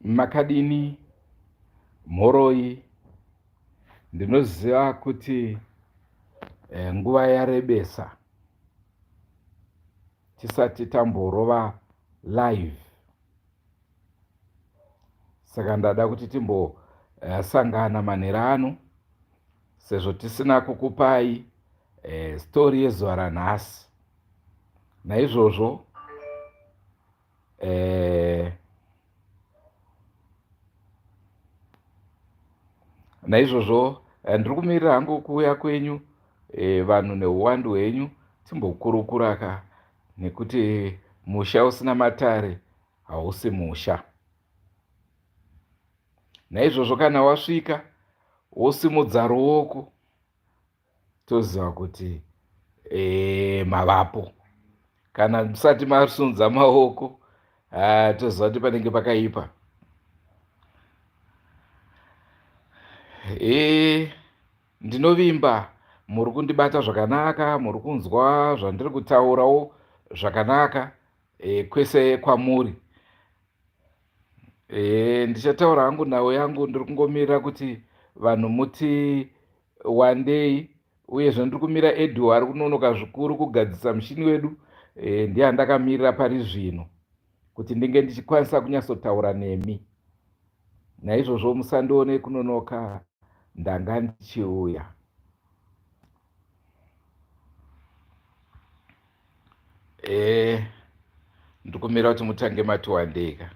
Makadini mhoroi ndinoziva kuti eh, nguva yarebesa tisati tamborova live saka ndada kuti timbosangana eh, manhero ano sezvo tisina kukupai eh, story yezuva ranhasi naizvozvo eh, naizvozvo eh, ndiri kumirira hangu kuuya kwenyu eh, vanhu neuwandu hwenyu timbokurukura ka nekuti musha usina matare hausi musha naizvozvo kana wasvika wosimudza ruoko toziva kuti e, mavapo kana musati masunza maoko ah, toziva kuti panenge pakaipa e, ndinovimba muri kundibata zvakanaka muri kunzwa zvandiri kutaurawo zvakanaka e, kwese kwamuri e, ndichataura hangu nhau yangu ndiri kungomirira kuti vanhu muti wandei uyezve ndiri kumira edu ari kunonoka zvikuru kugadzisa mushini wedu e, ndiye andakamirira pari zvino kuti ndinge ndichikwanisa kunyatsotaura nemi naizvozvo musandione kunonoka ndanga ndichiuya e, ndikumira kuti mutange mati wandei ka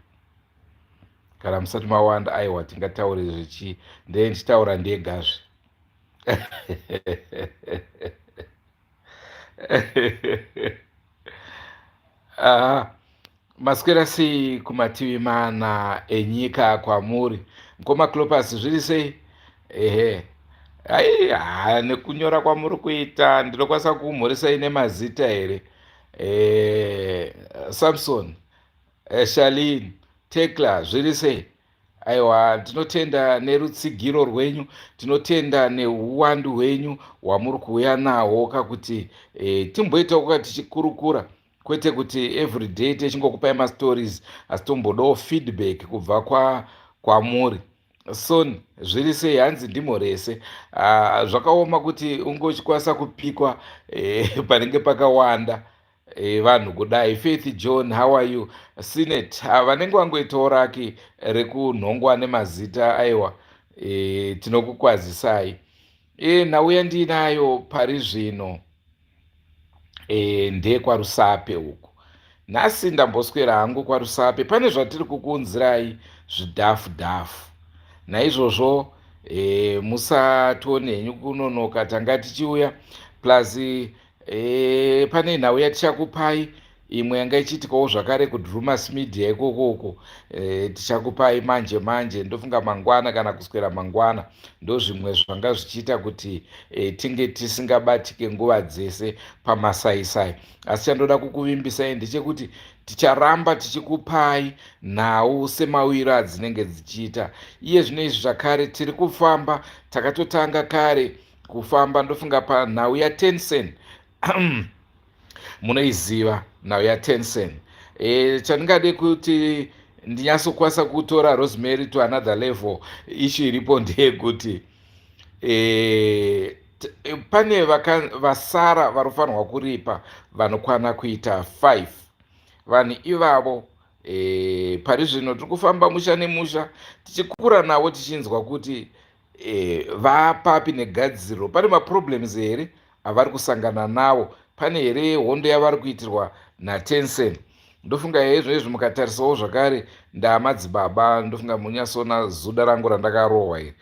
kana musati mawanda aiwa tingataure zvichi ndee ndichitaura ndegazve Aha. Maswera sei kumativi mana enyika kwamuri mkoma Clopas zviri sei ehe ai ha nekunyora kwamuri kuita ndinokwanisa kukumhoresai nemazita here eh, Samson eh, Charlene Tekla zviri sei Aiwa tinotenda nerutsigiro rwenyu, tinotenda nehuwandu hwenyu hwamuri kuuya nahwo kakuti e, timboitawo ka tichikurukura kwete kuti everyday techingokupai mastories asi tombodawo feedback kubva kwa kwamuri son zviri sei hanzi ndimhorese ah, zvakaoma kuti unge uchikwanisa kupikwa eh, panenge pakawanda E, vanhu kudai faith john how are you sinet ah, vanenge vangoitawo raki rekunhongwa nemazita aiwa e, tinokukwazisai e, nhau yandiinayo pari zvino e, ndekwarusape uku nhasi ndamboswera hangu kwarusape pane zvatiri kukuunzirai zvidhafu dhafu naizvozvo e, musatione henyu kunonoka tanga tichiuya plus E, pane nhau yatichakupai imwe yanga ichiitikawo zvakare kudrumas media ikoko uko e, tichakupai manje manje ndofunga mangwana kana kuswera mangwana ndozvimwe zvanga zvichiita kuti e, tinge tisingabatike nguva dzese pamasaisai asi chandoda kukuvimbisai ndechekuti ticharamba tichikupai nhau semawiro adzinenge dzichiita iye zvino izvi zvakare tiri kufamba takatotanga kare kufamba ndofunga panhau yatensen munoiziva nhau yatensen e, chandingade kuti ndinyatsokwanisa kutora rosemary to another level ishu iripo ndeyekuti e, pane vasara varofanirwa kuripa vanokwana kuita 5 vanhu ivavo e, pari zvino tiri kufamba musha nemusha tichikura navo tichinzwa kuti e, vapapi negadziriro pane maproblems here avari kusangana nawo pane here hondo yavari kuitirwa natensen ndofunga hezvo izvi mukatarisawo zvakare ndaamadzibaba ndofunga munyasona zuda rangu randakarohwa iri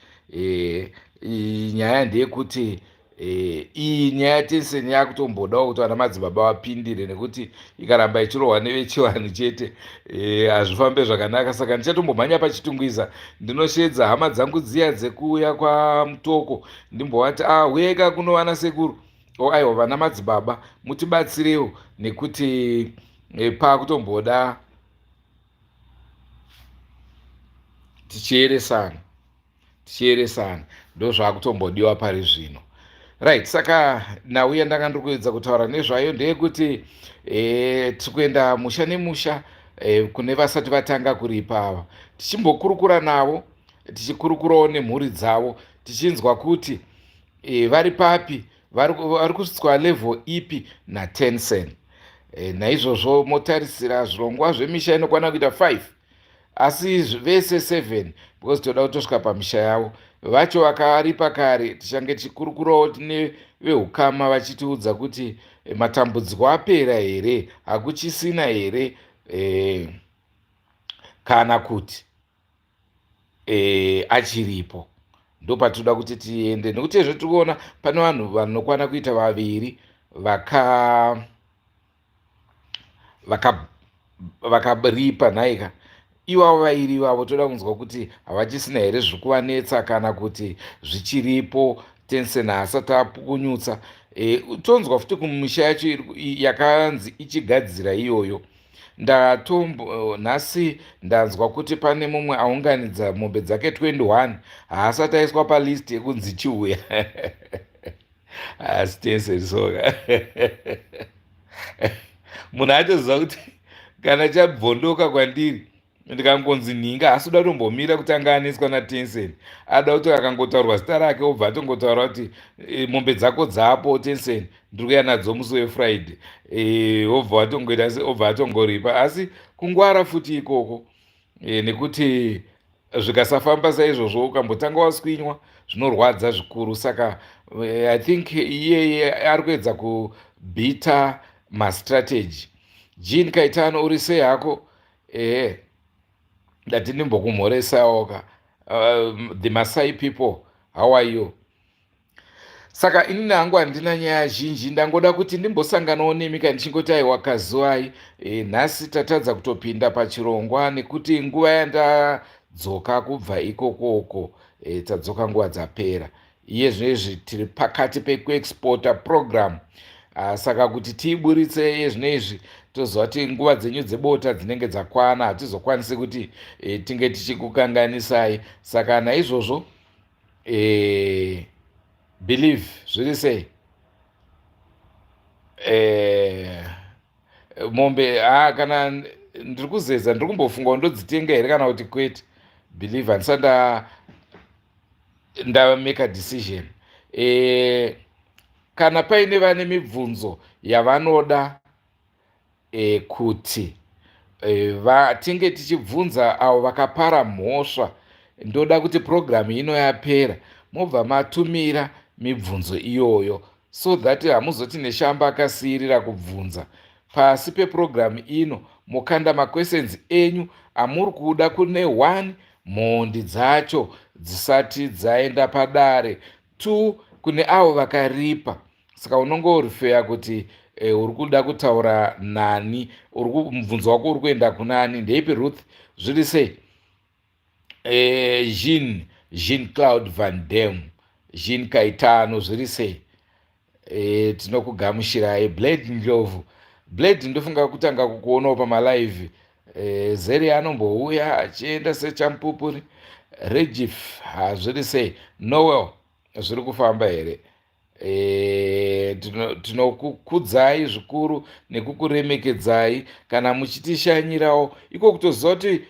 e, nyaya ndeyekuti Eh, iyi nyaya yatensen yakutombodawo kuti vana madzibaba vapindire nekuti ikaramba ichirohwa nevechivanhu chete eh, hazvifambe zvakanaka saka ndichatombomhanya pachitungwiza ndinoshedza hama dzangu dziya dzekuuya kwamutoko ndimbovati ah huyai ka kuno vana sekuru o oh, aiwa vana madzibaba mutibatsirewo nekuti eh, pakutomboda tichieresana tichieresana ndozvakutombodiwa pari zvino right saka nhau yandanga ndiri kuedza kutaura nezvayo ndeyekuti e, tiri kuenda musha nemusha Kune vasati vatanga kuripa ava, tichimbokurukura navo, tichikurukurawo nemhuri dzavo, tichinzwa kuti vari papi, vari kusvitswa level ipi naTensen. Naizvozvo motarisira zvirongwa zvemisha inokwana kuita 5, asi vese 7, because toda kutosvika pamisha yavo vacho vakaripa kare. Tichange tichikurukurawo neveukama vachitiudza kuti matambudziko apera here, hakuchisina here, kana kuti achiripo. Ndopatinoda kuti tiende, nekuti ezvo tiri kuona pane vanhu vanokwana kuita vaviri vakaripa nhaika. Ivavo vairi ivavo toda kunzwa kuti havachisina here zviri kuvanetsa, kana kuti zvichiripo, Tensen haasati apukunyutsa. Tonzwa futi kumisha yacho yakanzi ichigadzira iyoyo. Ndatombo nhasi ndanzwa kuti pane mumwe aunganidza mombe dzake 21, haasati aiswa palist yekunzi chiuya. Asi Tensen soka, munhu atoziva kuti kana chabvondoka kwandiri, ndikangonzi nhinga, haasi kuda kutombomira kuti anga aneswa naTensen. Ada kuti akangotaurwa zita rake, obva atongotaura kuti mombe dzako dzapo, Tensen, ndiri kuya nadzo musi weFriday. Obva watongoita, obva atongoripa. Asi kungwara futi ikoko, nekuti zvikasafamba saizvozvo, ukambotanga waswinywa, zvinorwadza zvikuru. Saka I think iyeye ari kuedza kubhita mastrategy. Jean Kaitano, uri sei hako? Ehe, ndati ndimbokumhoresawo ka. The Masai people, how are you? Saka inini hangu handina nyaya zhinji, ndangoda kuti ndimbosanganawo nemi ka, ndichingoti aiwa, kazuai. Nhasi tatadza kutopinda pachirongwa nekuti nguva yandadzoka kubva ikokoko, tadzoka nguva dzapera. Iye zvino tiri pakati pekuexporta program. Saka kuti tiiburitse iye zvino izvi, toziva kuti nguva dzenyu dzebota dzinenge dzakwana, hatizokwanisi kuti tinge tichikukanganisai. Saka naizvozvo, Believe, zviri sei? Mombe ha, kana ndiri kuzeza, ndiri kumbofunga ndodzitenga here kana kuti kwete. Believe, handisati ndamake decision. Kana paine vane mibvunzo yavanoda kuti tinge tichibvunza avo vakapara mhosva, ndoda kuti purogiramu ino yapera, mobva matumira mibvunzo iyoyo, so that hamuzoti Neshamba akasiyirira kubvunza. Pasi pepurogiramu ino mukanda maquestions enyu amuri kuda kune 1 mhondi dzacho dzisati dzaenda padare, 2 kune avo vakaripa. Saka unongorifeya kuti uri kuda kutaura nani, mubvunzo wako uri kuenda kunani. Ndeipi? Ruth, zviri sei? Jean Claude Van Dam, Jean Kaitano, zviri sei? Tinokugamushirai. Blade Ndlovu, Blade, ndofunga kutanga kukuonawo pamalive. Zeri anombouya achienda sechamupupuri. Regif, hazviri sei? Noel, zviri kufamba here? Tinokukudzai zvikuru nekukuremekedzai kana muchitishanyirawo iko. Kutoziva kuti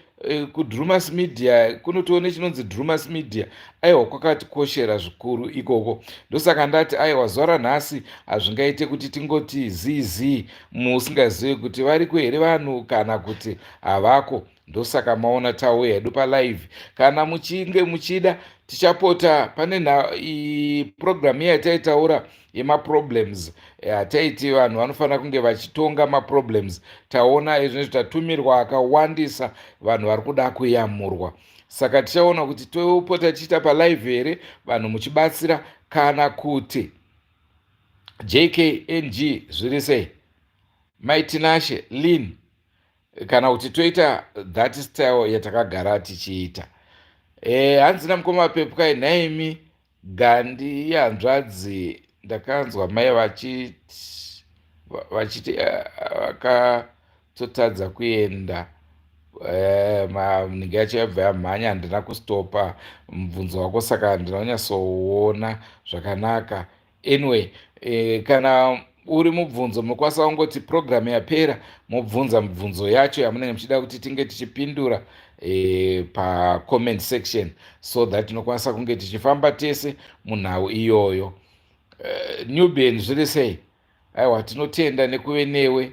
kuDrumas Media kunotoone chinonzi Drumas Media, aiwa, kwakatikoshera zvikuru ikoko. Ndosaka ndati aiwa, zuva ranhasi hazvingaite kuti tingoti zii zii, musingazivi kuti variko here vanhu kana kuti havako. Ndosaka maona tauya hedu palive. Kana muchinge muchida, tichapota pane program iya yataitaura yemaproblems, hataiti vanhu vanofanira kunge vachitonga maproblems. Taona izvinezvi tatumirwa akawandisa, vanhu vari kuda kuyamurwa. Saka tichaona kuti topota tichiita palive here, vanhu muchibatsira, kana kuti. JKNG, zviri sei? Maitinashe Lin, kana kuti toita that style yatakagara tichiita. Hanzi namukoma Pepukai, nhaimi Gandi yanzvadzi, ndakanzwa mai vachiti vakatotadza kuenda, nhingi yacho yabva yamhanya. Handina kustopa mubvunzo wako, saka handina kunyatsouona zvakanaka. Anyway, kana uri mubvunzo munokwanisa kungoti program yapera mobvunza mibvunzo yacho yamunenge muchida kuti tinge tichipindura e, pacomment section so that tinokwanisa kunge tichifamba tese munhau iyoyo. Newben zviri sei? Aiwa, tinotenda nekuve newe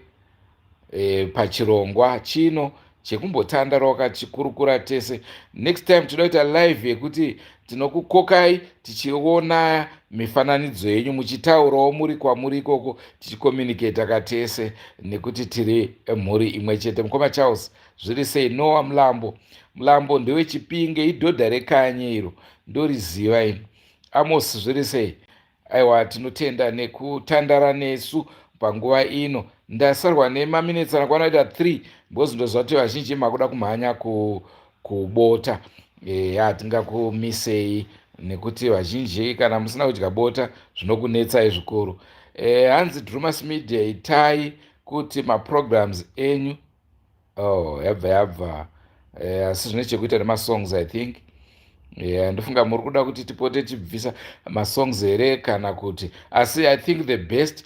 pachirongwa chino chekumbotandarawo kachikurukura tese. Next time tinoda kuita live yekuti tinokukokai tichiona mifananidzo yenyu muchitaurawo muri kwamuri ikoko, tichicommunicata katese nekuti tiri mhuri imwe chete. Mukoma Charles, zviri sei? Noa Mulambo, Mulambo ndewechipinge, idhodha rekanye iro, ndoriziva ini. Amos, zviri sei? Aiwa, tinotenda nekutandara nesu panguva ino. Ndasarwa nemaminitsi anokwana kuita 3 because ndoziva kuti vazhinji makuda kumhanya kubota. Eya, tingakumisei nekuti vazhinji kana musina kudya bota zvinokunetsai zvikuru. Hanzi Drumas Media, itai kuti maprograms enyu, oh, yabva yabva, asi zvine chekuita nemasongs, I think. Yeah, ndofunga muri kuda kuti tipote tibvisa masongs here kana kuti, asi I think the best,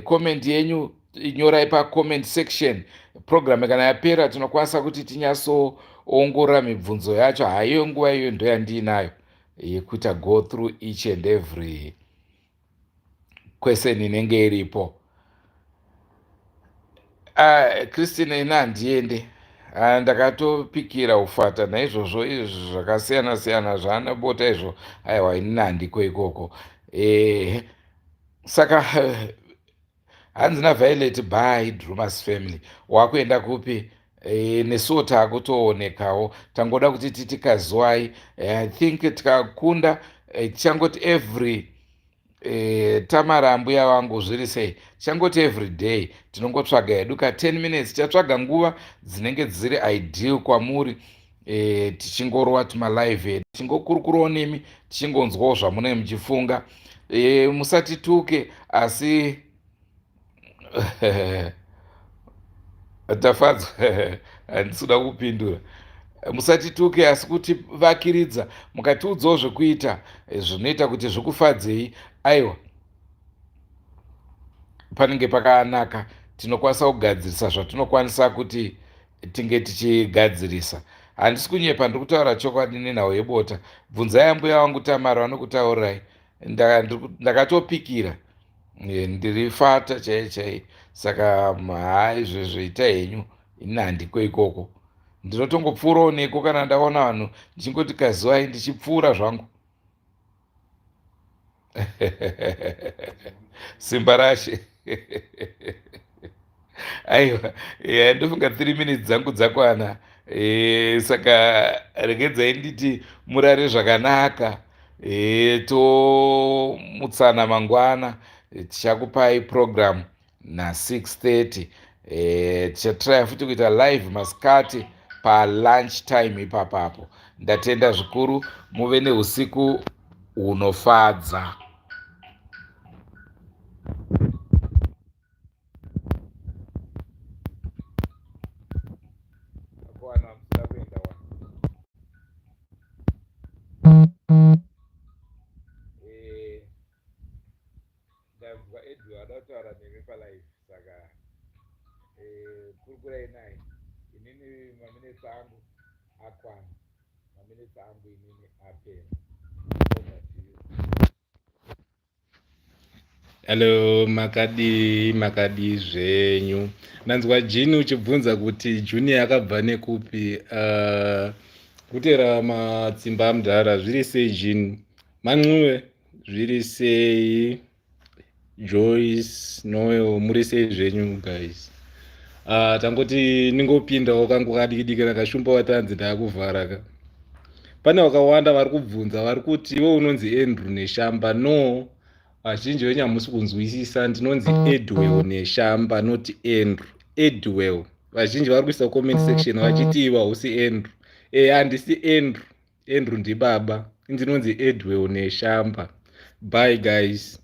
comment yenyu nyorai pacomment section. Program kana yapera tinokwanisa kuti tinyatsoongorora mibvunzo yacho. Haiyo nguva iyoyo ndo yandiinayo yekuita go through each and every question inenge iripo. Christine, ina handiende, ndakatopikira ufata naizvozvo izvi zvakasiyana siyana zvaanobota izvo. Aiwa, inini handiko ikoko. Saka hanzi naViolet, bye Drumas family, wakuenda kupi? Nesuwo taakutoonekawo, tangoda kuti titi kazwai. I think tikakunda, tichangoti every, Tamara mbuya vangu, zviri sei? Tichangoti every day tinongotsvaga hedu ka 10 minutes, tichatsvaga nguva dzinenge dziri ideal kwamuri, tichingorova tumalive edu, tichingokurukurawo nemi, tichingonzwawo zvamunenge muchifunga. Musatituke asi tafadzwa, handisi kuda kupindura. Musatituke asi kuti vakiridza mukatiudzawo zvekuita zvinoita kuti zvikufadzei, aiwa, panenge pakanaka. Tinokwanisa kugadzirisa zvatinokwanisa kuti tinge tichigadzirisa. Handisi kunyepa, ndiri kutaura chokwadi nenhau yebota. Bvunzai ambuya vangu Tamara, vanokutaurirai. Ndakatopikira, ndiri fata chai chai. Saka ha, izvezvo ita henyu, ini handiko ikoko. Ndinotongopfuurawo neko kana ndaona vanhu ndichingoti kazivai, ndichipfuura zvangu. Simba rashe. Aiwa, ndofunga 3 minutes dzangu dzakwana. Saka regedzai nditi murare zvakanaka. Tomutsana mangwana, tichakupai program na6:30. Tichatraya futi kuita live masikati palunch time ipapapo. Ndatenda zvikuru, muve neusiku hunofadza. Kuwana musida kuenda wa ndabva Edward ada kutaura nemi palive, saka kurukurai naye. Inini maminitsi angu akwana, maminitsi angu inini apera. Over to you. Hello, makadii? Makadii zvenyu? Ndanzwa Jini uchibvunza kuti Junior akabva nekupi. Kutera matsimba amudhara. Zviri sei, Jini? Mancuve, zviri sei? Joyce, Noel, muri sei zvenyu, guys? Tangoti ningopindawo kangu kadiki diki nakashumba watanzi ndaakuvhara ka. Pane vakawanda vari kubvunza, vari kuti iwe unonzi Andrew Neshamba. No, vazhinji venyu hamusi kunzwisisa, ndinonzi Edwell Neshamba, not Andrew. Edwell. Vazhinji vari kuisa comment section vachiti iwe hausi Andrew. E, handisi Andrew, Andrew ndibaba. Ndinonzi Edwell Neshamba. Bye, guys.